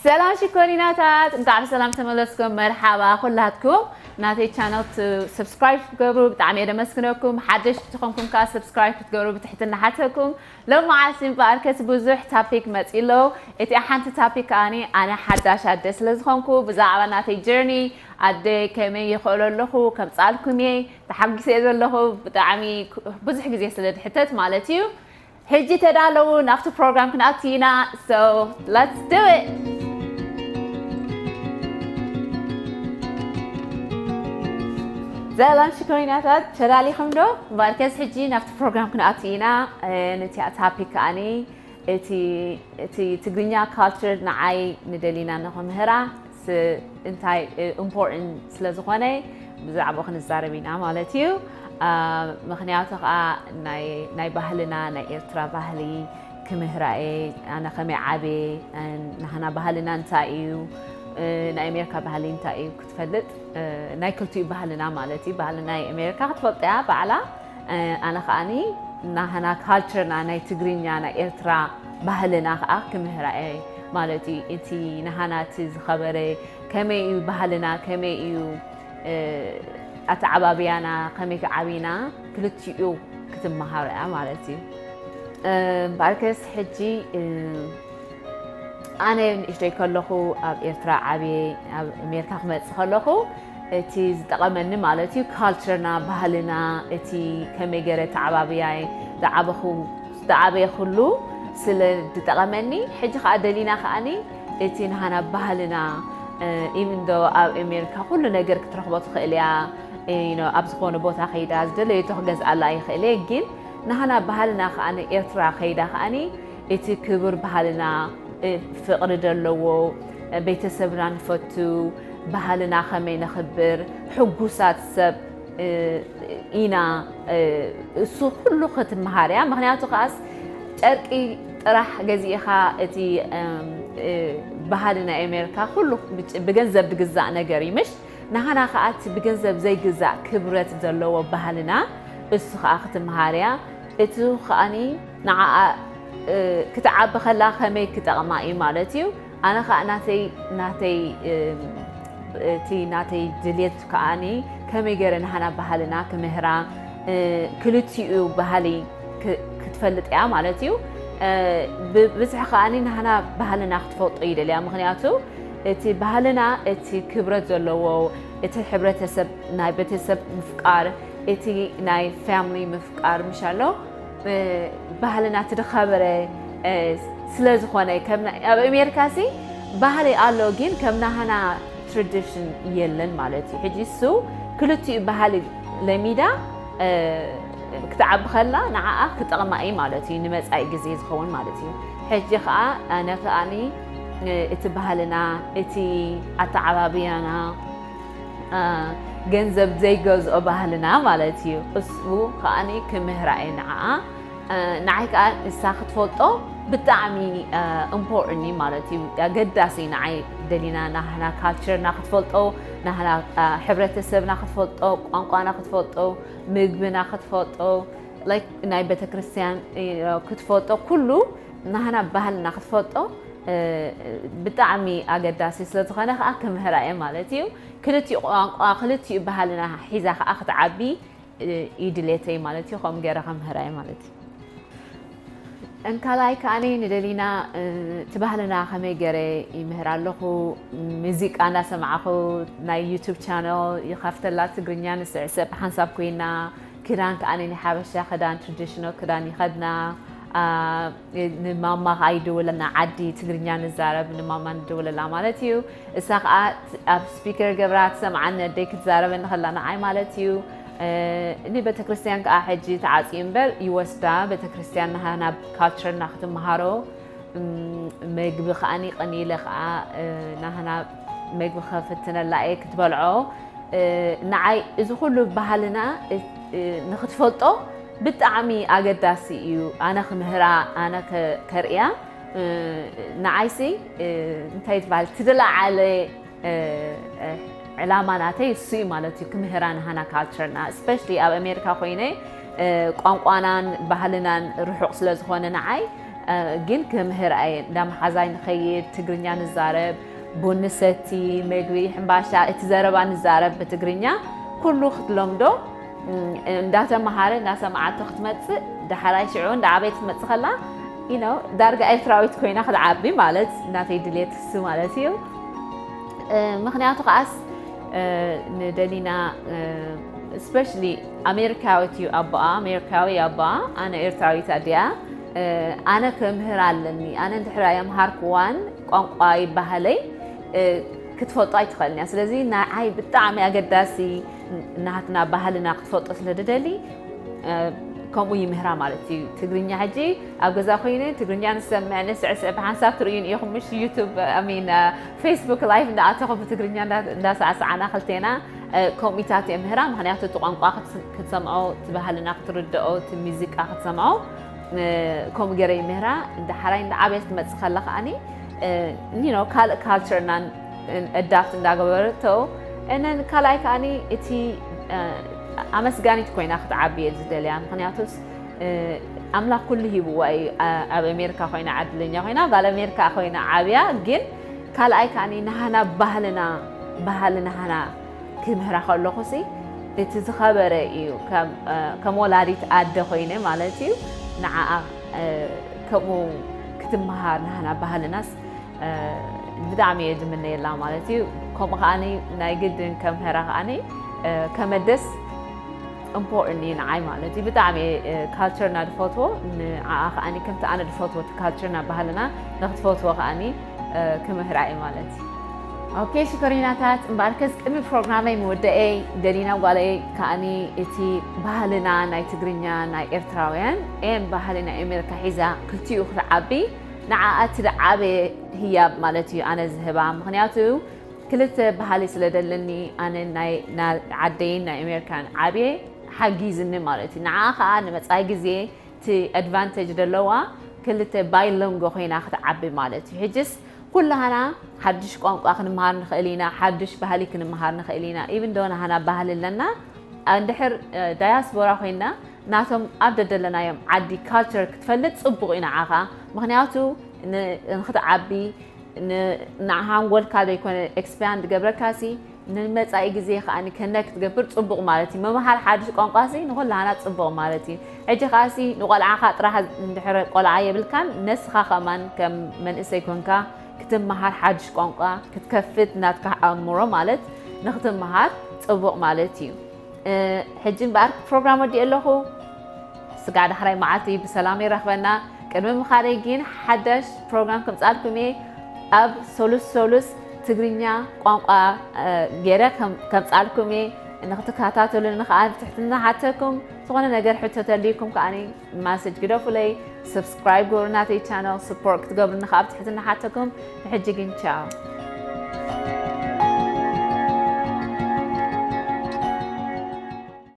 ሰላም ሽኮሪናታት፣ እንኳዕ ብሰላም ተመለስኩም። መርሓባ ኩላትኩም። ናተይ ቻነል ሰብስክራይብ ክትገብሩ ብጣዕሚ እየ ደመስግነኩም። ሓደሽቲ ዝኾንኩም ከዓ ሰብስክራይብ ክትገብሩ ብትሕትና ሓተኩም። ሎመዓልቲ እምበኣርከስ ብዙሕ ታፒክ መፂ ኣሎ። እቲ ሓንቲ ታፒክ ከኣኒ ኣነ ሓዳሽ ኣደ ስለ ዝኾንኩ ብዛዕባ ናተይ ጀርኒ ኣደ ከመይ ይኽእሎ ኣለኹ ከምፃልኩም እየ። ተሓጒሰ እየ ዘለኹ። ብጣዕሚ ብዙሕ ግዜ ስለ ድሕተት ማለት እዩ። ሕጂ ተዳለዉ፣ ናብቲ ፕሮግራም ክንኣቱ ኢና። So let's do it። ሰላም ሽኮሪናታት፣ ተዳሊኹም ዶ? እምበኣርከስ ሕጂ ናብቲ ፕሮግራም ክንኣቱ ኢና። ነቲ ታፒክ ከኣኒ እቲ እቲ ትግርኛ ካልቸር ንዓይ ንደሊና ንኽምህራ እንታይ ኢምፖርታንት ስለ ዝኾነ ብዛዕባኡ ክንዛረብ ኢና ማለት እዩ። ምክንያቱ ከዓ ናይ ባህልና ናይ ኤርትራ ባህሊ ክምህራ እየ። ኣነ ከመይ ዓብየ፣ ናህና ባህልና እንታይ እዩ፣ ናይ ኣሜሪካ ባህሊ እንታይ እዩ ክትፈልጥ፣ ናይ ክልቲኡ ባህልና ማለት እዩ። ባህሊ ናይ ኣሜሪካ ክትፈልጦ እያ ባዕላ። ኣነ ከዓኒ ናህና ካልቸርና ናይ ትግርኛ ናይ ኤርትራ ባህልና ከዓ ክምህራ እየ ማለት እዩ። እቲ ናህና እቲ ዝኸበረ ከመይ እዩ ባህልና፣ ከመይ እዩ ኣተዓባብያና፣ ከመይ ክዓብና ክልቲኡ ክትመሃሮ እያ ማለት እዩ። እምበኣርከስ ሕጂ ኣነ ንእሽተይ ከለኹ ኣብ ኤርትራ ዓብየ፣ ኣብ ኣሜሪካ ክመፅእ ከለኹ እቲ ዝጠቐመኒ ማለት እዩ ካልቸርና፣ ባህልና፣ እቲ ከመይ ገይረ ተዓባብያይ ዝዓበኹ ዝዓበየ ኩሉ ስለ ዝጠቐመኒ፣ ሕጂ ከዓ ደሊና ከዓኒ እቲ ናህና ባህልና ኢቭን ዶ ኣብ ኣሜሪካ ኩሉ ነገር ክትረኽቦ ትኽእል እያ። ኣብ ዝኾነ ቦታ ከይዳ ዝደለየቶ ክገዝኣላ ይኽእል እየ። ግን ናህና ባህልና ከዓኒ ኤርትራ ከይዳ ከዓኒ እቲ ክቡር ባህልና፣ ፍቕሪ ዘለዎ፣ ቤተሰብና ንፈቱ፣ ባህልና ከመይ ነኽብር፣ ሕጉሳት ሰብ ኢና። እሱ ኩሉ ክትመሃር እያ። ምክንያቱ ከዓስ ጨርቂ ጥራሕ ገዚእኻ እቲ ባህሊ ናይ ኣሜሪካ ኩሉ ብገንዘብ ዝግዛእ ነገር እዩ ምሽ? ናህና ከዓ እቲ ብገንዘብ ዘይግዛእ ክብረት ዘለዎ ባህልና እሱ ከዓ ክትመሃር እያ። እቲ ከዓኒ ንዓኣ ክትዓቢ ከላ ከመይ ክጠቕማ እዩ ማለት እዩ። ኣነ ከዓ ናተይ ናተይ እቲ ናተይ ድልየት ከዓኒ ከመይ ገይረ ናህና ባህልና ክምህራ፣ ክልቲኡ ባህሊ ክትፈልጥ እያ ማለት እዩ። ብብዝሒ ከዓኒ ናህና ባህልና ክትፈልጦ ይደልያ። ምክንያቱ እቲ ባህልና እቲ ክብረት ዘለዎ፣ እቲ ሕብረተሰብ ናይ ቤተሰብ ምፍቃር፣ እቲ ናይ ፋሚሊ ምፍቃር ምሻሎ ባህልና ትድኸበረ ስለ ዝኾነ፣ ኣብ ኣሜሪካ ሲ ባህሊ ኣሎ፣ ግን ከም ናህና ትራዲሽን የለን ማለት እዩ። ሕጂ እሱ ክልቲኡ ባህሊ ለሚዳ ክትዓቢ ከላ ንዓኣ ክጠቕማ እዩ ማለት እዩ፣ ንመጻኢ ግዜ ዝኸውን ማለት እዩ። ሕጂ ከዓ ኣነ ከዓኒ እቲ ባህልና፣ እቲ ኣተዓባብያና፣ ገንዘብ ዘይገዝኦ ባህልና ማለት እዩ። እሱ ከዓኒ ክምህራ እየ ንዓኣ። ንዓይ ከዓ ንሳ ክትፈልጦ ብጣዕሚ ኢምፖርታንት እዩ ማለት እዩ። ኣገዳሲ ንዓይ ደሊና ናህና ካልቸርና ክትፈልጦ፣ ናህና ሕብረተሰብና ክትፈልጦ፣ ቋንቋና ክትፈልጦ፣ ምግብና ክትፈልጦ፣ ላይክ ናይ ቤተክርስትያን ክትፈልጦ፣ ኩሉ ናህና ባህልና ክትፈልጦ ብጣዕሚ ኣገዳሲ ስለዝኾነ ከዓ ክምህራ እየ ማለት እዩ። ክልቲኡ ቋንቋ፣ ክልቲኡ ባህልና ሒዛ ከዓ ክትዓቢ እዩ ድሌተይ ማለት እዩ። ከምኡ ገይረ ከምህራ እየ ማለት እዩ። እንካላይ ከዓኒ ንደሊና እቲ ባህልና ከመይ ገይረ ይምህር ኣለኹ። ሙዚቃ እናሰማዕኹ ናይ ዩቱብ ቻነል ይኸፍተላ፣ ትግርኛ ንስዕስዕ ብሓንሳብ ኮይና፣ ክዳን ከዓኒ ናይ ሓበሻ ክዳን፣ ትራዲሽናል ክዳን ይኸድና። ንማማ ከዓ ይድውለና፣ ዓዲ ትግርኛ ንዛረብ ንማማ ንድውለላ ማለት እዩ። እሳ ከዓ ኣብ ስፒከር ገብራ ትሰምዓኒ፣ ኣደይ ክትዛረበኒ ከላ ንዓይ ማለት እዩ። ንቤተክርስትያን ከዓ ሕጂ ተዓፅዩ እምበር ይወስዳ፣ ቤተክርስትያን ናህና ካልቸርና ክትመሃሮ። መግቢ ከዓኒ ቀኒለ ከዓ ናህና መግቢ ከፍትነላ እየ ክትበልዖ። ንዓይ እዚ ኩሉ ባህልና ንክትፈልጦ ብጣዕሚ ኣገዳሲ እዩ። ኣነ ክምህራ፣ ኣነ ከርእያ፣ ንዓይሲ እንታይ ትበሃል ትደላዓለ ዕላማ ናተይ እሱ እዩ ማለት እዩ። ክምህራ ናህና ካልቸርና፣ ስፔሻሊ ኣብ ኣሜሪካ ኮይነ ቋንቋናን ባህልናን ርሑቕ ስለ ዝኾነ ንዓይ ግን ክምህር ኣየ እንዳ መሓዛይ ንኸይድ ትግርኛ ንዛረብ፣ ቡን ንሰቲ፣ መግቢ፣ ሕምባሻ፣ እቲ ዘረባ ንዛረብ ብትግርኛ። ኩሉ ክትለምዶ እንዳተምሃረ እንዳሰምዓቶ ክትመፅእ፣ ዳሕራይ ሽዑ እንዳዓበየት ክትመፅእ ከላ ኢኖ ዳርጋ ኤርትራዊት ኮይና ክትዓቢ ማለት እናተይ ድልየት እሱ ማለት እዩ። ምክንያቱ ከዓስ ንደሊና especially ኣሜሪካዊት እዩ ኣቦኣ፣ ኣሜሪካዊ ኣቦኣ፣ ኣነ ኤርትራዊት ኣዲኣ። ኣነ ክምህር ኣለኒ፣ ኣነ እንድሕር የምሃርክዋን ቋንቋይ ባህለይ ክትፈልጦ ኣይትኽእልን እያ። ስለዚ ንዓይ ብጣዕሚ ኣገዳሲ ናትና ባህልና ክትፈልጦ ስለ ድደሊ ከምኡ ይምህራ ማለት እዩ። ትግርኛ ሕጂ ኣብ ገዛ ኮይነ ትግርኛ ንሰምዕ ንስዕስዕ ብሓንሳብ ትርእዩን ኢኹም ምሽ ዩቱብ ሚን ፌስቡክ ላይቭ እንዳኣተኹ ብትግርኛ እንዳሳዕሳዓና ክልቴና ከምኡታት የምህራ። ምክንያቱ እቲ ቋንቋ ክትሰምዖ፣ እቲ ባህልና ክትርድኦ፣ እቲ ሚዚቃ ክትሰምዖ ከምኡ ገይረ ይምህራ። እንዳሓራይ እንዳዓበየት ትመፅእ ከላ ከዓኒ ካልእ ካልቸርናን ኣዳፕት እንዳገበረቶ እነን ካልኣይ ከዓኒ እቲ ኣመስጋኒት ኮይና ክትዓብየ ዝደልያ። ምክንያቱስ ኣምላኽ ኩሉ ሂብዋ እዩ። ኣብ ኣሜሪካ ኮይና ዓድለኛ ኮይና ጓል ኣሜሪካ ኮይና ዓብያ፣ ግን ካልኣይ ከዓኒ ናህና ባህልና ባህሊ ናህና ክምህራ ከለኹሲ እቲ ዝኸበረ እዩ። ከም ወላዲት ኣደ ኮይነ ማለት እዩ ንዓኣ ከምኡ ክትመሃር ናህና ባህልናስ ብጣዕሚ እየ ዝምነየላ ማለት እዩ። ከምኡ ከዓኒ ናይ ግድን ከምህራ ከዓኒ ከመደስ ኢምፖርትን እዩ ንዓይ ማለት እዩ። ብጣዕሚ ካልቸርና ድፈትዎ ንዓኣ ከዓኒ ከምቲ ኣነ ድፈትዎ ካልቸርና ባህልና ንክትፈትዎ ከዓኒ ክምህራ እዩ ማለት እዩ። ኦኬ ሽኮሪናታት፣ እምበኣርከስ ቅድሚ ፕሮግራመይ ምውደኤይ ደሊና ጓለይ ከዓኒ እቲ ባህልና ናይ ትግርኛ ናይ ኤርትራውያን ኤን ባህሊ ናይ ኣሜሪካ ሒዛ ክልቲኡ ክትዓቢ ንዓኣ እቲ ዝዓበየ ህያብ ማለት እዩ ኣነ ዝህባ። ምክንያቱ ክልተ ባህሊ ስለ ደለኒ ኣነ ናይ ዓደይን ናይ ኣሜሪካን ዓብየ ሓጊዝኒ ማለት እዩ። ንዓኣ ከዓ ንመፃኢ ግዜ እቲ ኣድቫንቴጅ ደለዋ ክልተ ባይሎንጎ ኮይና ክትዓቢ ማለት እዩ። ሕጅስ ኩላህና ሓድሽ ቋንቋ ክንምሃር ንኽእል ኢና፣ ሓድሽ ባህሊ ክንምሃር ንኽእል ኢና። ኢብን ዶ ናህና ባህሊ ኣለና እንድሕር ዳያስፖራ ኮይና ናቶም ኣብ ደደለናዮም ዓዲ ካልቸር ክትፈልጥ ፅቡቕ እዩ ንዓኻ። ምክንያቱ ንክትዓቢ ንዓኻ ሃንጎልካ ዘይኮነ ኤክስፓንድ ገብረካሲ ንመፃኢ ግዜ ከዓ ከነ ክትገብር ፅቡቕ ማለት እዩ። ምምሃር ሓድሽ ቋንቋ ሲ ንኩላህና ፅቡቕ ማለት እዩ። ሕጂ ከዓ ሲ ንቆልዓኻ ጥራሕ እንድሕር ቆልዓ የብልካን ነስኻ ከማን ከም መንእሰይ ኮንካ ክትመሃር ሓድሽ ቋንቋ ክትከፍት ናትካ ኣእምሮ ማለት ንክትመሃር ፅቡቕ ማለት እዩ። ሕጂ እምበኣር ፕሮግራም ወዲእ ኣለኹ። ስጋዕ ዳሕራይ መዓልቲ ብሰላም ይረኽበና። ቅድሚ ምኻደይ ግን ሓዳሽ ፕሮግራም ከምፃልኩም እየ። ኣብ ሰሉስ ሰሉስ ትግርኛ ቋንቋ ገይረ ከምፃልኩም እየ። ንክትከታተሉኒ ከዓ ብትሕትና ሓተኩም። ዝኾነ ነገር ሕቶ ተልይኩም ከዓ ማሰጅ ግደፉለይ። ሰብስክራይብ ገብሩ ናተይ ቻነል፣ ስፖርት ክትገብሩኒ ከዓ ብትሕትና ሓተኩም። ንሕጂ ግን ቻው።